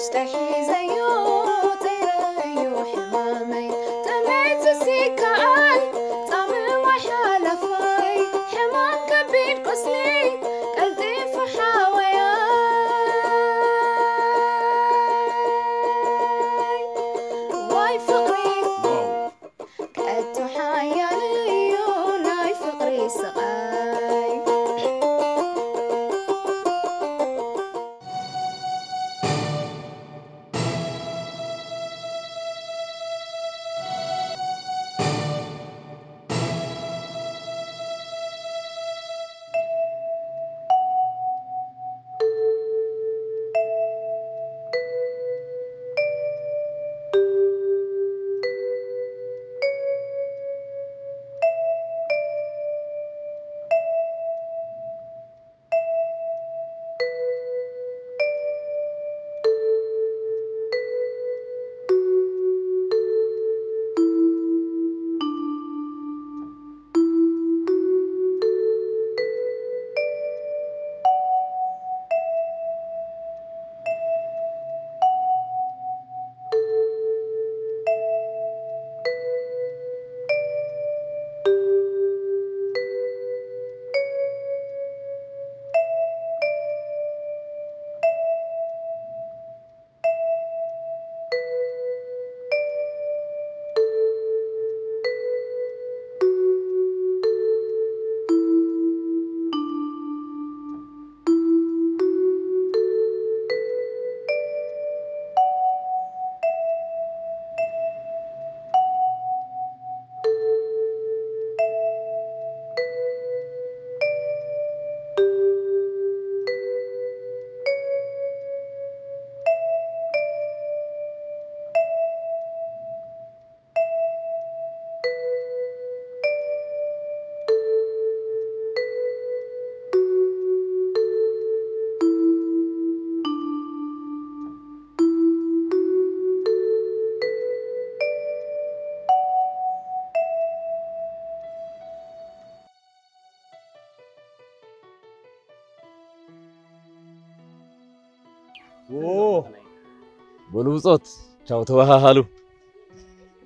ውስጠ ሒዘዮ ጸይረዮ ሕማመይ፣ ጥሜትስ ይከኣል ጻምእ ማይ ሓላፋይ፣ ሕማም ከቢድ ቁስሊ ቀልጢፉ ሓወያይ። ዋይ ፍቕሪ ከቶ ሓያል እዩ ናይ ፍቕሪ ስቓይ። በሉ ብጾት ቻው ተባሃሃሉ።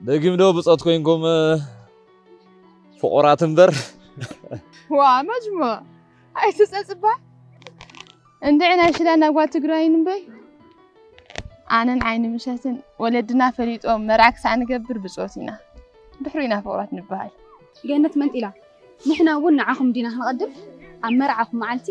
ደጊም ዶ ብጾት ኮይንኩም ፍቑራት እምበር። ዋ መጅሙዕ ኣይትጸጽባ። እንድዒ ናይ ሽላን ኣጓል ትግራይን እምበይ ኣነን ዓይኒ ምሸትን ወለድና ፈሊጦም መርዓ ክሳዕ ንገብር ብጾት ኢና። ድሕሩ ኢና ፍቑራት ንበሃል። ገነት መንጢላ ንሕና እውን ንዓኹም ዲና ክንቐድም ኣብ መርዓኹም መዓልቲ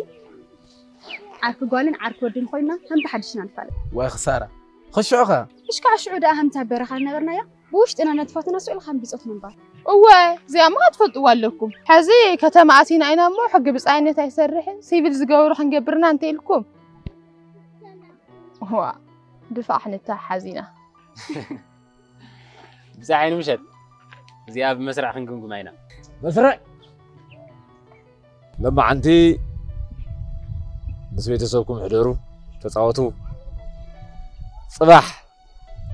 ዓርኪ ጓልን ዓርኪ ወድን ኮይና ከም ብሓድሽ ኢና ንፋለጥ። ዋይ ክሳራ ኽሽዑ ኸ? እሽካዕ ሽዑ ደኣ ከምታ በረኻ ዝነበርናያ ብውሽጥና ነትፋትና ስቕ ኢልካ ከም ብጾት ምንባር። እወ እዚኣማ ክትፈልጥዋ ኣለኩም። ሕዚ ከተማ ኣቲና ኢና እሞ ሕጊ ብጻይነት ኣይሰርሕን ሲቪል ዝገብሩ ክንገብርና እንተ ኢልኩም ዋ ድፋዕ ክንተሓሓዝ ኢና። ብጻይ ዓይኒ ምሸት እዚኣ ብመስርዕ ክንግምግማ ኢና። መስርዕ ለማዓንቲ ምስ ቤተሰብኩም ሕደሩ፣ ተጻወቱ። ጽባሕ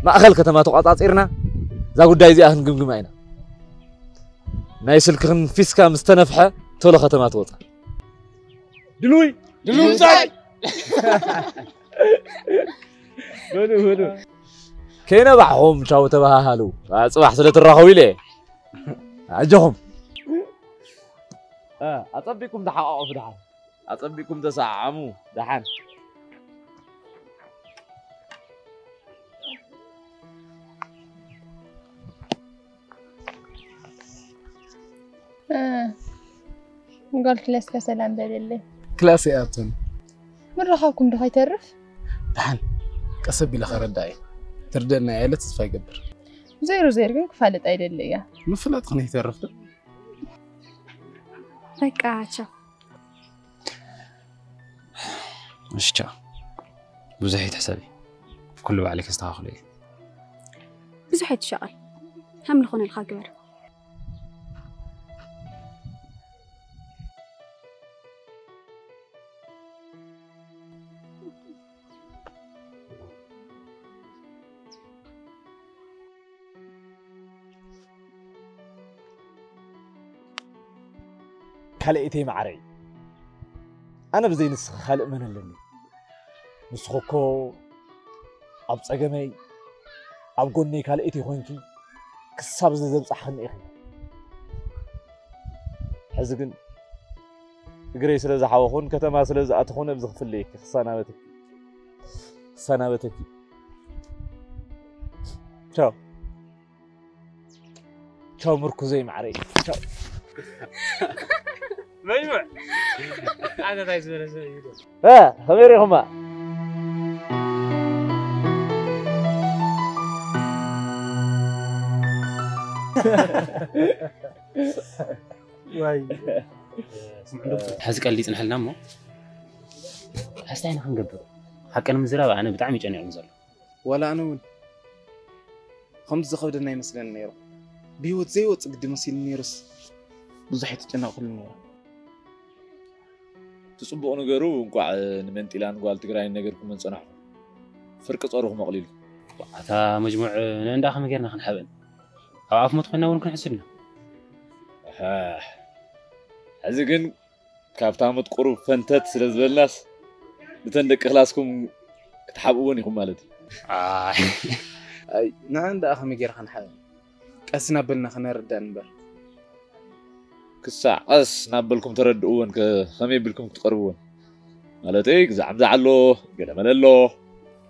ማእኸል ከተማ ተቋጻጺርና እዛ ጉዳይ እዚኣ ክንግምግማ ኢና። ናይ ስልክኽን ፊስካ ምስ ተነፍሐ ቶሎ ከተማ ትወጻ። ድሉይ ድሉይ ምጻይ በሉ በሉ ከይነባዕኹም ቻው ተባሃሃሉ። ጽባሕ ስለ ትራኸቡ ኢለ ኣጆኹም። ኣጸቢቅኩም ተሓቃቆፉ ደሓን። ኣጸቢቅኩም ተሰዓዓሙ ደሓን። ጓል ክለስከ ሰላም በልለይ። ክላስ ይኣቱን። ምረኻብኩም ዶ ከይተርፍ? ደሓን ቀስ ኣቢለ ከረድኣ እየ። ትርደኣና እያ ኢለ ተስፋ ይገብር። ዘይሩ ዘይር ግን ክፋልጥ ኣይደሊ እያ። ምፍላጥ ክንይተርፍ ዶ? በቃ ቻው። እሺ ቻው። ብዙሕ ኣይትሕሰቢ፣ ኩሉ ባዕለይ ከስተኻኽሎ እየ። ብዙሕ ኣይትሻቐል፣ ከም ዝኾነልካ ግበር። ካልኣይተይ ማዓረይ፣ ኣነ ብዘይ ንስኺ ካልእ መን ኣለኒ? ንስኺ እኮ ኣብ ጸገመይ ኣብ ጎነይ ካልእቲ ኮንኪ ክሳብ ዘብጻሕኽኒ ኢኺ። ሕዚ ግን እግረይ ስለ ዝሓወኹን ከተማ ስለ ዝኣተኹን ኣብዚ ክፍለየኪ ክሰናበተኪ ክሰናበተኪ። ቻው። ቻው ምርኩዘይ ማዕረይ። ቻው። መይሙዕ። ኣነ እንታይ ዝበለ ሰብ እዩ ዶ? እ፣ ከመይ ሪኹማ? ዋይ። ሕዚ ቀልዲ ይጽንሐልና እሞ፣ ሕዚ እንታይ ኢና ክንገብር? ሓቂ ንምዝራብ ኣነ ብጣዕሚ ጨኒቑኒ ዘሎ። ዋላ ኣነ እውን ከምዚ ዝኸብደና ይመስለኒ ነይሩ። ብህይወት ዘይወጽእ ግዲ መሲሉ ነይሩስ፣ ብዙሕ የተጨነቕኩሉ ነይሩ። እቲ ጽቡቕ ነገሩ፣ እንቋዕ ንመንጢላን ጓል ትግራይን ነገርኩመን ጸናሕኩም። ፍርቂ ጸሩኹም ኣቕሊሉ። ኣታ መጅሙዕ፣ ንእንዳ ከመይ ጌርና ክንሓብአን? ኣብ ኣፍ ሞት ኮይና እውን ክንሕስድ ኢና። ኣሃ። ሕዚ ግን ካብታ ሞት ቁሩብ ፈንተት ስለ ዝበልናስ፣ ነተን ደቂ ክላስኩም ክትሓብእወን ኢኹም ማለት እዩ። ኣይ። ኣይ፣ ንኣን ደኣ ከመይ ጌርካ ንሓብአን? ቀስ እናበልና ከነረድኣን እምበር። ክሳዕ ቀስ እናበልኩም ተረድእወን ከ ከመይ ኣቢልኩም ክትቐርብወን? ማለተይ፣ ግዛዕ ምዛዕ ኣሎ፣ ገለ መለ ኣሎ።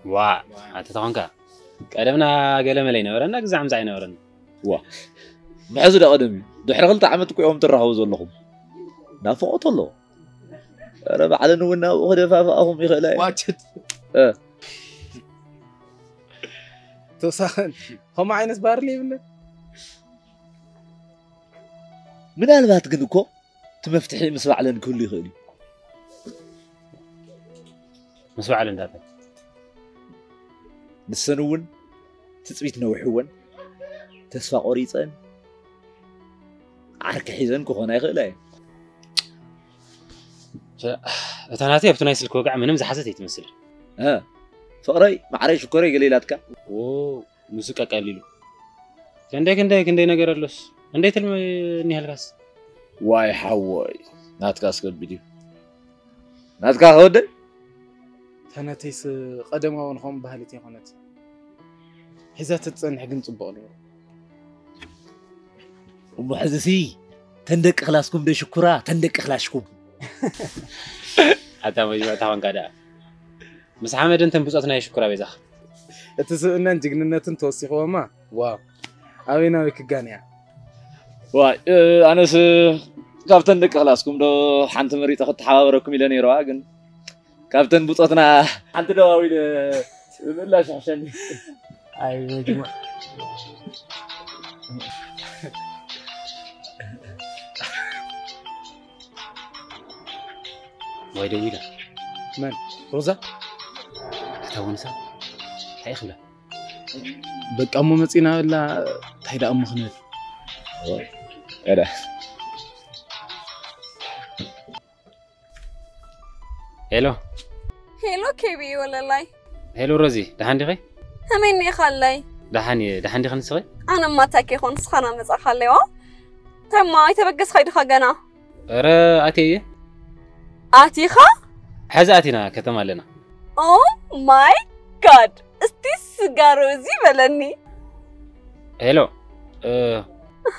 ዋእ፣ ኣንተ ተኾንካ፣ ቀደምና ገለ መለ ኣይነበረና፣ ግዛዕ ምዛዕ ኣይነበረና። ዋ፣ ምሐዚ ዶ ቀደም እዩ? ድሕሪ ክልተ ዓመት እኮ ኢኹም ትራኸቡ ዘለኹም። ናፍቖት ኣሎ። ኧረ ባዕለን እውን ናብኡ ክደፋፍኣኹም ይኽእላ እየን። ዋቸት። እ። ተወሳኸን፣ ከምኡ ዓይነት ባህሪ የብለን። ምናልባት ግን እኮ እቲ መፍትሒ ምስ ባዕለን ክህሉ ይኽእል እዩ። ምስ ባዕለን ዳታ። ንሰን እውን ትጽቢት ነዊሕወን፣ ተስፋ ቆሪጸን፣ ዓርኪ ሒዘን ክኾና ይኽእላ እየን። ቸ፣ እታ ናተይ ኣብቲ ናይ ስልኪ ወግዒ ምንም ዝሓዘት ኣይትመስልን። እ፣ ፍቕረይ፣ ማዕረይ፣ ሽኮረይ ገለ ኢላትካ? ዎ፣ ንሱ ቀቀሊሉ። ክንደይ፣ ክንደይ፣ ክንደይ ነገር ኣሎስ። ክንደይ ትልሚ እኒሀልካስ? ዋይ ሓወይ፣ ናትካስ ከቢድ እዩ። ናትካ ከወደይ? እታ ናተይስ ቀደም እውን ከምኡ በሃሊት ኣይኮነትን። ሒዛ ተትጸንሕ ግን ጽቡቕ ነይሩ። እሞ ሕዚሲ ተን ደቂ ክላስኩም ዶ ሽኩራ፣ ተን ደቂ ክላሽኩም? ኣታ መጅሙዕ ተኾንካ ደኣ። ምስ ሓመድን ተን ብጾትና የሽኩራ በይዛኻ። እቲ ስብእናን ጅግንነትን ተወሲኽዎማ፣ ዋው፣ ኣበይ ናበይ ክጋንያ። ዋይ፣ እ፣ ኣነስ ካብተን ደቂ ክላስኩም ዶ ሓንቲ መሪጸ ክተሓባበረኩም ኢለ ነይረዋ፣ ግን ካብተን ብጾትና ሓንቲ ደዋዊለ ምላሽ ይሕሸኒ። ኣይ መጅሙዕ። ዋይ ደዊላ። መን? ሮዛ? እታ ወንሳ? እንታይ ክብላ? በቃ እሞ መጺና በላ፣ እንታይ ደኣ እሞ ክንብል? እዳ። ሄሎ። ሄሎ ኬቢ ወለላይ። ሄሎ ሮዚ፣ ደሓን ዲኺ? ከመይ እኒኢኻለይ? ደሓን እየ፣ ደሓን ዲኺ ንስኺ? ኣነ እማ እንታይ ከይኮን ንስኻ ናመጻኻለይ ዋ? እንታይ እማ ኣይተበገስኻይ ዲኻ ገና? ኧረ ኣትየ እየ። ኣቲኻ? ሕዚ ኣቲና ከተማ ኣለና። ኦ ማይ ጋድ፣ እስቲ ስጋ ሮዚ በለኒ። ሄሎ፣ እ፣ ኣሃ፣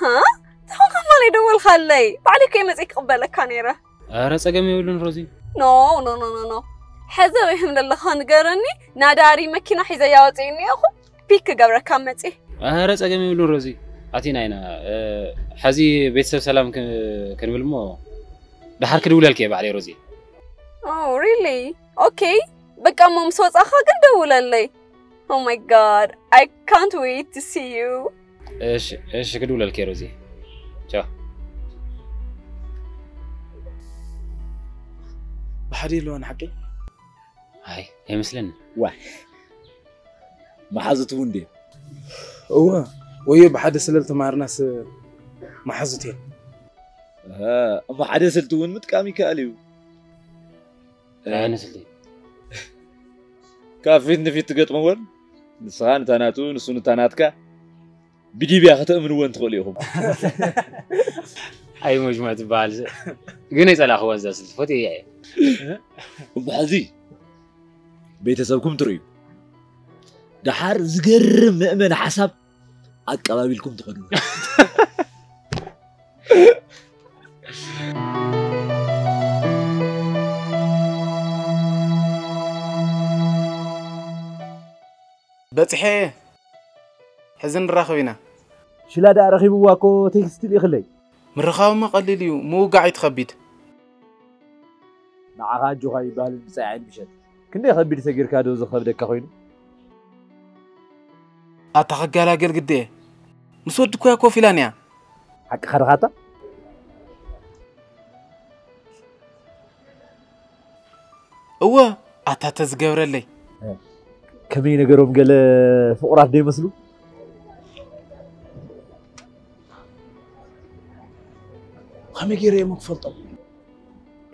እንታይ ኾንካ እማ ዘይደወልካለይ? ባዕለይ እኮ እየ መፂአ ክቕበለካ ነይረ። ኧረ ጸገም የብሉን ሮዚ። ኖ፣ ኖ፣ ኖ፣ ኖ፣ ኖ። ሕዚ ኣበይ ከም ዘለኻ ንገረኒ፣ ናዳሪ መኪና ሒዘያ ወፂአ እኒአኹ፣ ፒክ ክገብረካ መፂአ። ኧረ ጸገም የብሉን ሮዚ፣ ኣቲና ኢና። እ፣ ሕዚ ቤተሰብ ሰላም ክ-፣ ክንብል እሞ፣ ደሓር ክድውለልኪ እየ ባዕለይ ሮዚ። ኦ፣ ሪሊ? ኦኬ፣ በቃ እሞ ምስ ወጻኻ ግን ደውለለይ። Oh my God, I can't wait to see you. እሺ፣ እሺ፣ ክድውለልኪ እየ ሮዚ። ቻው። ብሓደ የለዋን ሓቀይ? ኣይ፣ ኣይመስለንን። ዋይ። መሓዙት እውን ድዮም? እወ፣ ወዮ ብሓደ ስለ ዝተማሃርናስ መሓዙት እዮም። እህ፣ እሞ ሓደ ስልቲ እውን ምጥቃም ይከኣል እዩ። እንታይ ዓይነት ስልቲ? ካብ ፊት ንፊት ትገጥምዎን፣ ንስኻ ንታ ናቱ፣ ንሱ ንታ ናትካ፣ ብዲብያ ከተእምንወን ትኽእሉ ኢኹም። ኣይ መጅሙዕ ትበሃል። ግን ኣይጸላእኽዋን እዛ ስልቲ፣ ፈትየያ እየ። እሞ ሕዚ ቤተሰብኩም ትርእዩ። ደሓር ዝገርም መእመን ሓሳብ ኣቀባቢልኩም ትኸዱ። በጽሐ እየ። ሕዚ ንራኸብ ኢና። ሽላ ደኣ ረኺብዋ እኮ ቴክስት ልኢኽለይ። ምርኻብማ ቀሊል እዩ፣ ምውጋዕ እዩ ትኸቢድ። ንዓኻ ኣጆኻ ይበሃልን ብጻይ ዓይኒ ምሸት። ክንደይ ከቢድ ሰጊርካ ዶ ዝኸብደካ ኮይኑ? ኣታ ከጋላገል ግዴ። ምስ ወዲ ኮያ ኮፍ ኢላን እያ። ሓቅኻ ድኻታ? እወ ኣታ ተዝገብረለይ። ከመይ ነገሮም ገለ ፍቑራት ዶ ይመስሉ? ከመይ ገይረ እዮም ክፈልጦም?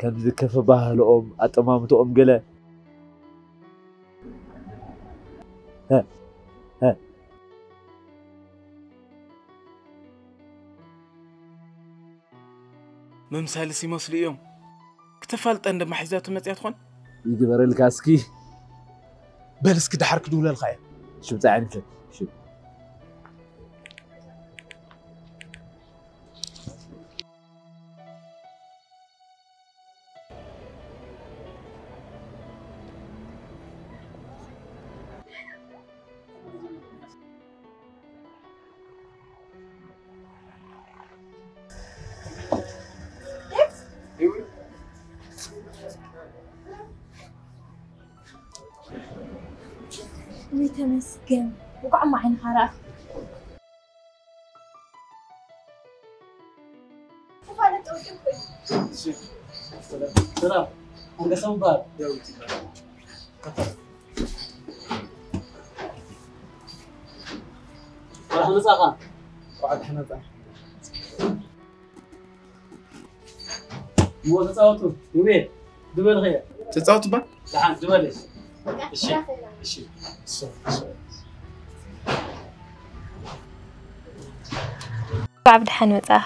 ከምዚ ከፈባህልኦም ኣጠማምትኦም ገለ ምምሳልስ ይመስሉ እዮም። ክተፋልጠን ድማ ሒዛቶ መፅያ ትኾን? ይግበረልካ እስኪ። በል እስኪ ደሓር ክድውለልካ እየ። ሽም ፀዓይ ምሸት። ሽም። ውይ ተመስገን፣ እንኳዕ እሞ ዓይንኻ ረኣኽ። ሰላም፣ ኣንገሶም ይበሃል። እንኳዕ መጻኻ። እንኳዕ ደሓን መጻኻ። እሞ ተጻወቱ። ውቤ፣ ድበል ኸየ። ትጻወቱ ባ? ደሓን ድበል። እሺ፣ እሺ። እንኳዕ ብደሓን መጻኻ።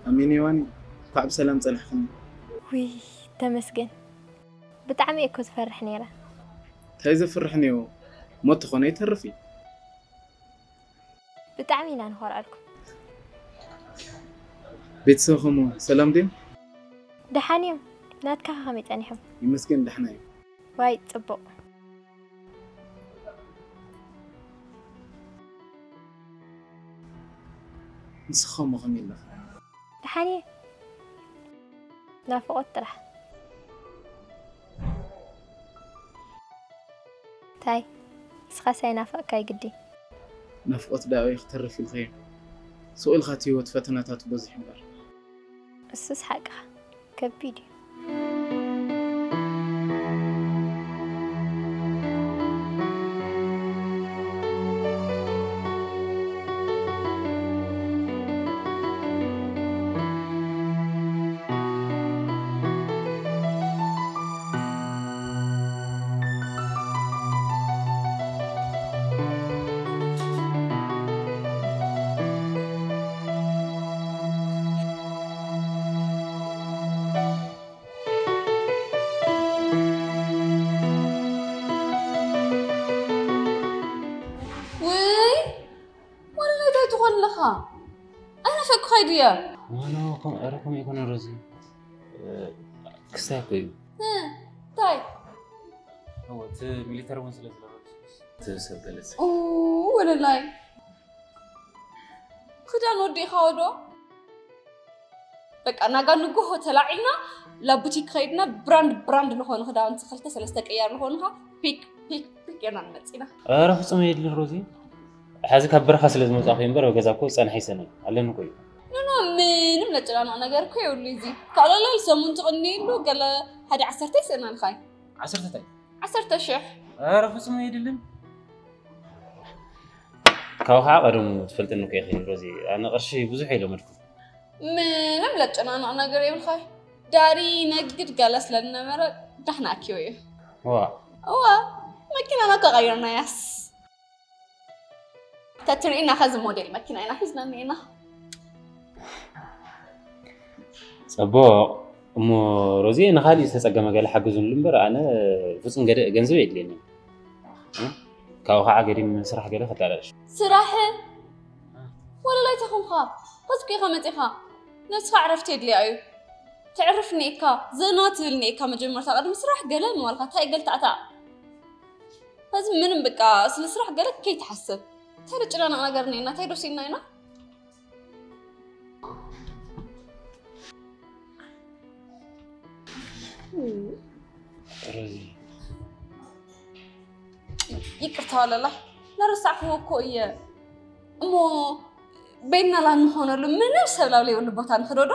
ኣሜን ዮሃኒ፣ እንኳዕ ብሰላም ጸናሕክኒ። ውይ፣ ተመስገን። ብጣዕሚ እየ እኮ ዝፈርሕ ነይረ። እንታይ ዘፍርሕ ነይሩ? ሞት ተኾነ ይተርፍ እዩ። ብጣዕሚ ኢና ንኾርዐልኩም። ቤተሰብኹም ሰላም ድዮም? ደሓን እዮም። ናትካ ከ ከመይ ጸኒሖም? ይመስገን ደሕና እዮም። ዋይ ጽቡቕ። ንስኻ እሞ ከመይ ኣለኻ? ደሓን እየ። ናፍቖት ጥራሕ። ታይ ንስኻስ ኣይናፈቕካይ ግዲ። ናፍቖት ደኣ ኣበይ ክተርፍ ኢልካዮ? ስቕ ኢልካ እቲ ህይወት ፈተናታቱ በዚሑ እምበር። እሱስ ሓቅኻ ከቢድ እዩ። ውይ ወለላይ እንታይ ትኾን ኣለኻ? ኣይናፈቅኩኻይ ድየ? ዋላ ኧረ ከምኡ ኣይኮነን ሮዚ። ክስታይ እኮ እዩ። እንታይ? እወ እቲ ሚሊተሪ እውን ስለ ዝነበረ እቲ ሰብ ገለጸ። ኡ ወለላይ ክዳን ወዲእኻዎ ዶ? በቃ ናጋ ንጎሆ ተላዒልና ላብ ቡቲክ ከይድና ብራንድ ብራንድ ዝኾኑ ክዳውንቲ ክልተ ሰለስተ ቅያር ዝኾኑኻ ፒክ ፒክ ፒክ ጌርና ንመፅእ ኢና። ኧረ ፍፁም ኣየድልን ሮዚ። ሕዚ ካብ በረኻ ስለ ዝመፃእኹ እየ እምበር ኣብ ገዛ እኮ ዝፀንሐ ይሰነይ ኣለኒ እኮ እዩ። ኖኖ ምንም ለጨናንቕ ነገር እኮ የብሉ እዚ ካልኣላይ ሰሙን ትቕንየሉ ገለ ሓደ ዓሰርተ ይስእነልካ እዩ። ዓሰርተ ታይ? ዓሰርተ ሽሕ። ኧረ ፍፁም ኣየድልን። ካብኡ ከዓ ቀደሙ ትፈልጥኒ እኮ ኢኺ ሮዚ ኣነ ቅርሺ ብዙሕ እየ ለመድኩ። ምንም ለጨናንቕ ነገር የብልካ። ዳሪ ይነግድ ገለ ስለ ዝነበረ ዳሕና ኣኪቦ እዩ። ዋ እዋ መኪናና እኮ ቀይርናያስ። ተትርእይና ከዚ ሞዴል መኪና ኢና ሒዝና እኒኤና። ፅቡቕ እሞ ሮዚ ንኻሊእ ዝተፀገመ ገለ ሓግዙሉ እምበር ኣነ ፍፁም ገደ ገንዘብ የድልየኒ። ካብኡ ከዓ ገዲም ስራሕ ገለ ከጣላልሽ። ስራሕ? ወለላይ ተኾንካ፣ ከስኩ ኢኻ መጺኻ። ነብስኻ ዕረፍቲ የድልያ እዩ። ትዕርፍ ኒኤካ፣ ዘና ትብል ኒኤካ መጀመርታ ቅድሚ ስራሕ ገለ ምባልካ፣ እንታይ ገልታዕታዕ። በዚ ምንም በቃ ስለ ስራሕ ገለ ከይትሓስብ። እንታይ ደጭናነቕ ነገር ኒኤና፣ እንታይ ዶሲና ኢና? ይቅርታ ወለላ፣ ለረሳዕክዎ እኮ እየ። እሞ ቤና ላንኾነሉ ምንም ሰብ ላብ ለይብሉ ቦታ ንኽዶ ዶ?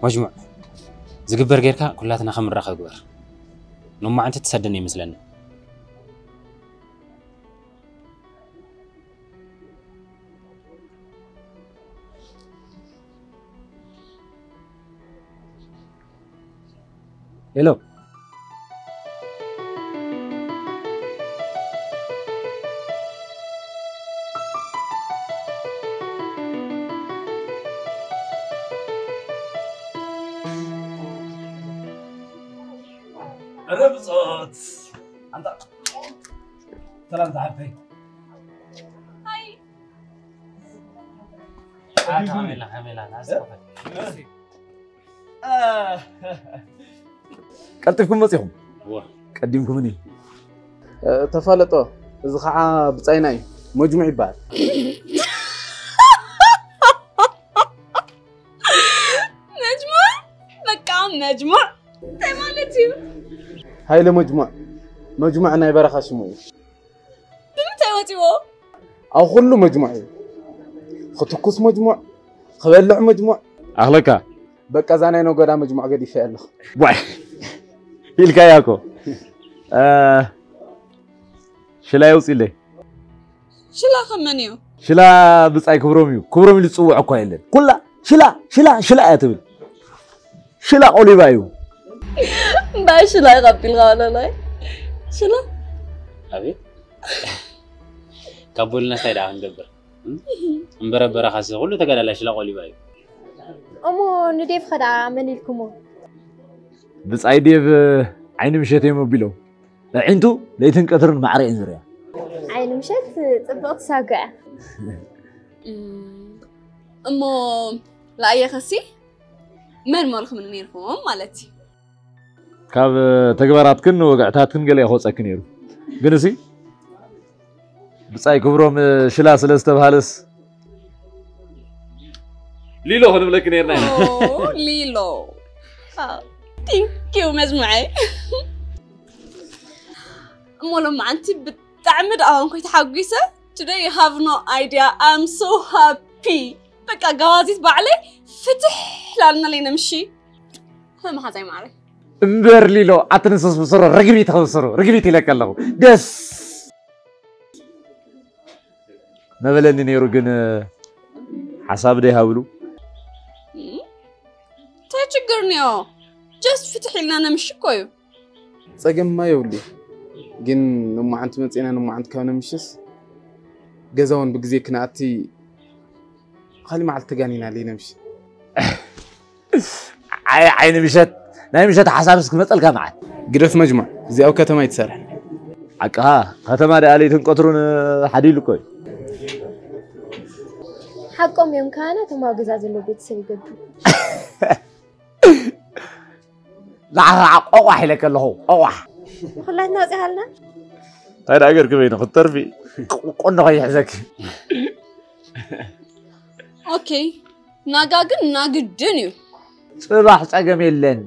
መጅሙዕ፣ ዝግበር ጌርካ ኩላትና ከም ንራኸብ ግበር። ሎማዓንቲ ትሰደኒ ይመስለኒ። ሄሎ። ርብጾት ኣንታ ሰላም ዝሓፍተይ። ሃይ። ኣታ ካሜላ፣ ካሜላ፣ ናስቆፈ። ቀልጢፍኩም መጺኹም። እወ። ቀዲምኩምኒ። እ፣ ተፋለጦ፣ እዚ ኸዓ ብጻይና እዩ። መጅሙዕ ይበሃል። መጅሙዕ? በቃ መጅሙዕ። እንታይ ማለት እዩ? ሃይለ መጅሙዕ። መጅሙዕ ናይ በረኻ ሽሙ እዩ። ብምንታይ ወጺዎ? ኣብ ኩሉ መጅሙዕ እዩ። ክትኩስ መጅሙዕ፣ ክበልዕ መጅሙዕ። ኣኽለካ። በቃ እዛ ናይ ነጎዳ መጅሙዕ ገዲፈ ኣለኹ። ዋይ። ኢልካያ እኮ። እ፣ ሽላ የውፅለይ። ሽላ ከመን እዩ? ሽላ ብጻይ ክብሮም እዩ። ክብሮም ኢሉ ዝጽውዕ እኳ የለን። ኩላ ሽላ፣ ሽላ፣ ሽላ እያ ትብል። ሽላ ቆሊባ እዩ። እምበኣር ሽላ ይቐቢልካ ወለላይ። ሽላ? ኣቤት። ካብ ቦልና እንታይ ደኣ ክንገብር? እም? እምበረ በረኻሲ ኩሉ ተጋዳላይ ሽላ ቆሊባ እዩ። እሞ ንዴቭ ኸ ደኣ መን ኢልኩሞ? ብጻይ ዴቭ ዓይኒ ምሸት እዮም ኣቢሎም። ኣዒንቱ ለይትን ቀትርን ማዕረ እየን ዝርእያ። ዓይኒ ምሸት ጽብቕቲ ሳጓ እያ። እም፣ እሞ ለኣየኸሲ መን መልኹም ነይርኩም ማለት እዩ? ካብ ተግባራትክን ወግዕታትክን ገለ እዩ ክወጸኪ ነይሩ። ግን እሲ ብጻይ ክብሮም ሽላ ስለ ዝተብሃለስ ሊሎ ክንብለኪ ነይርና ኢና። ኦ፣ ሊሎ። ቴንክ ዩ መዝሙዐይ። እሞ ሎማዓንቲ ብጣዕሚ ደኣ ኮንኩ ተሓጒሰ። Today you have no idea, I'm so happy. በቃ ጋባዚት ባዕለይ ፍትሕ ላልናለይ ነምሺ። መሓዛይ ማዕረይ። እምበር ሊሎ፣ ኣትንሰስ ብስሮ ርግቢት ከብስሩ፣ ርግቢት ኢለካ ኣለኹ። ደስ መበለኒ ነይሩ፣ ግን ሓሳብ ደይ ሃብሉ። እም? እንታይ ችግር እኒኦ? ጀስት ፍትሕ ኢልና ነምሺ እኮ እዩ። ጸገምማ የብሉ። ግን ንማዓንቲ መጺና ንማዓንቲ ካብ ነምሽስ ገዛ እውን ብግዜ ክነኣቲ ካሊ መዓልቲ ተጋኒና ለይ ነምሽ። ኣይ፣ ዓይኒ ምሸት፣ ናይ ምሸት ሓሳብስ ክመጸልካ መዓት። ግደፍ መጅሙዕ፣ እዚ ኣብ ከተማ ይትሰርሕ። ሓቅኻ፣ ከተማ ደኣ ለይትን ቀትሩን ሓዲሉ እኮ እዩ። ሓቆም እዮም፣ ካህናት እዮም ኣብ ገዛ ዘሎ ቤተሰብ ይገብሩ። ንዓኻ ቆቋሕ ኢለካ ኣለኹ፣ ቆቋሕ። ንኹላትና ኣውጺኻልና። እንታይ ደኣ ገርኪ በይኑ ክትተርፊ? ቆንዶ ከይሕዘኪ። ኦኬ፣ ናጋ ግን ናግድን እዩ። ጽባሕ ጸገም የለን።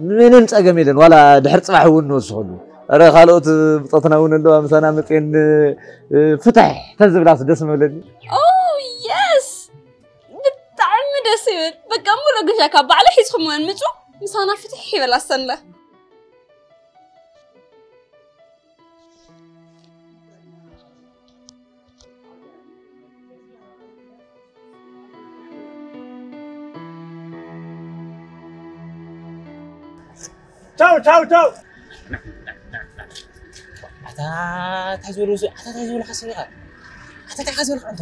ምንም ጸገም የለን። ዋላ ድሕሪ ጽባሕ እውን ንወስኸሉ። ኧረ ካልኦት ብጾትና እውን ኣለዋ ምሳና መጽየን፣ እ፣ ፍትሕ ተዝብላስ ደስ ምበለኒ። ኦ፣ የስ! ብጣዕሚ ደስ ይብል። በቃ ሙሉእ ግሻ ካብ ባዕለ ሒዝኹም እውን ምጹ፣ ምሳና ፍትሕ ይበል ኣሰንለ። ቻው፣ ቻው፣ ቻው። ኣቲ ኣታ እንታይ ዝበሉ ኣታ እንታይ ዝበሉ ካስኒ ኣታ እንታይ ዝበሉ ኣንተ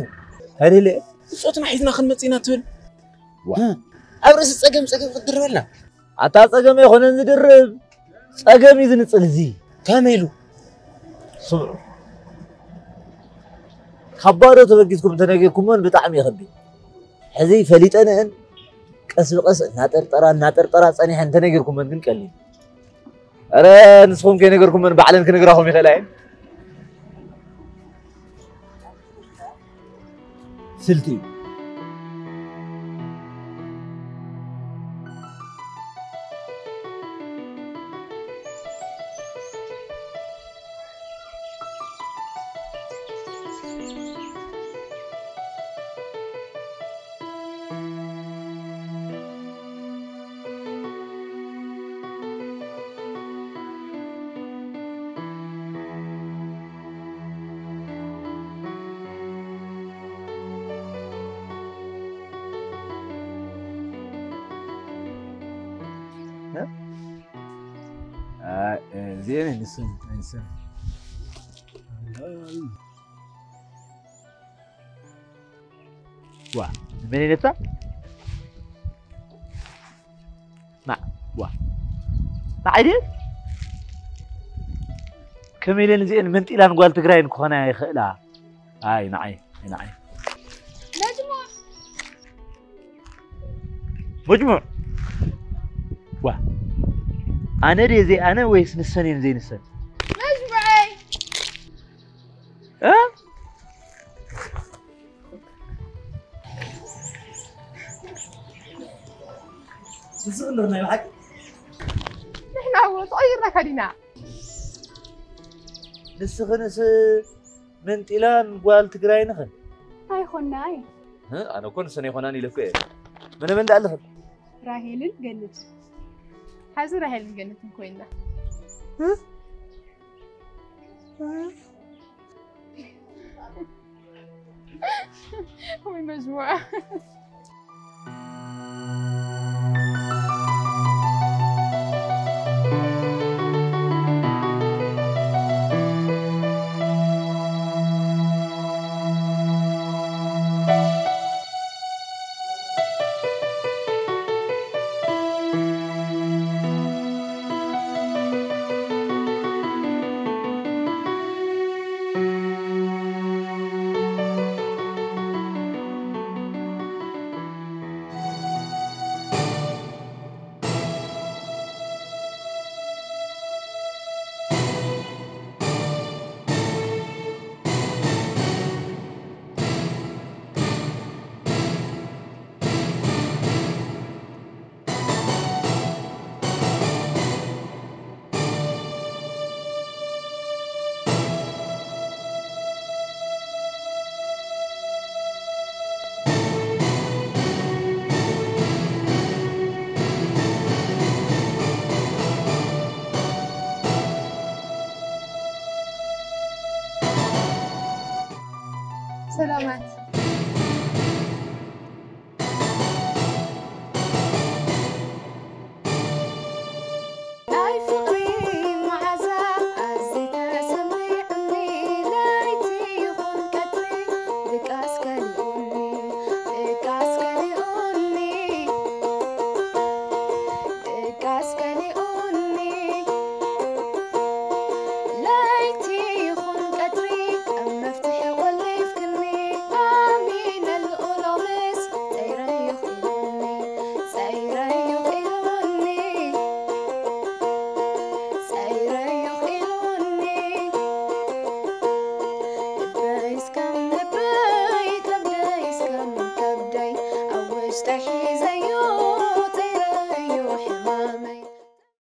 ሃይለ ብጾትና ሒዝና ክንመጽእ ኢና ትብል ዋ ኣብ ርእሲ ጸገም ጸገም ክትድርበልና ኣታ ጸገም ኣይኮነን ዝድርብ ጸገም እዩ ዝንጽል እዚ ከመይ ኢሉ ስምዑ ካብ ባዶ ተበጊስኩም እንተነጊርኩሞን ብጣዕሚ ይኸብድ ሕዚ ፈሊጠንአን ቀስ ብቀስ እናጠርጠራ እናጠርጠራ ጸኒሐን እንተነጊርኩመን ግን ቀሊል ኧረ ንስኹም ከይነገርኩመን ባዕለን ክነግራኹም ይኽእላ እየን ስልቲ እዚአን ንስን ንስን ዋ ንመን ነታ ና ዋ ንዓይ ድየ ከመይ ኢለን እዚአን መንጢላን ጓል ትግራይን ክኾና ይኽእላ ኣይ ንዓይ ኣይ ንዓይ መጅሙዕ መጅሙዕ ዋ ኣነ ድየ ዘይኣነ ወይስ ንሰን እየን ዘይንሰን መጅሙዐይ እዚ ክልር ናይ ብሓቂ ንሕና እዎ ተቐይርና ከዲና ንስኽንስ መንጢላን ጓል ትግራይ ንኽን ኣይኾናይ ኣነ እኮ ንሰን ኣይኮናን ኢለ እኮ እየ መነ መን ደኣ ኣለኽን ራሄልን ገነት ሓዚ ራሄልን ገነትን ኮይና ወይ መጅሙዓ ሰላማት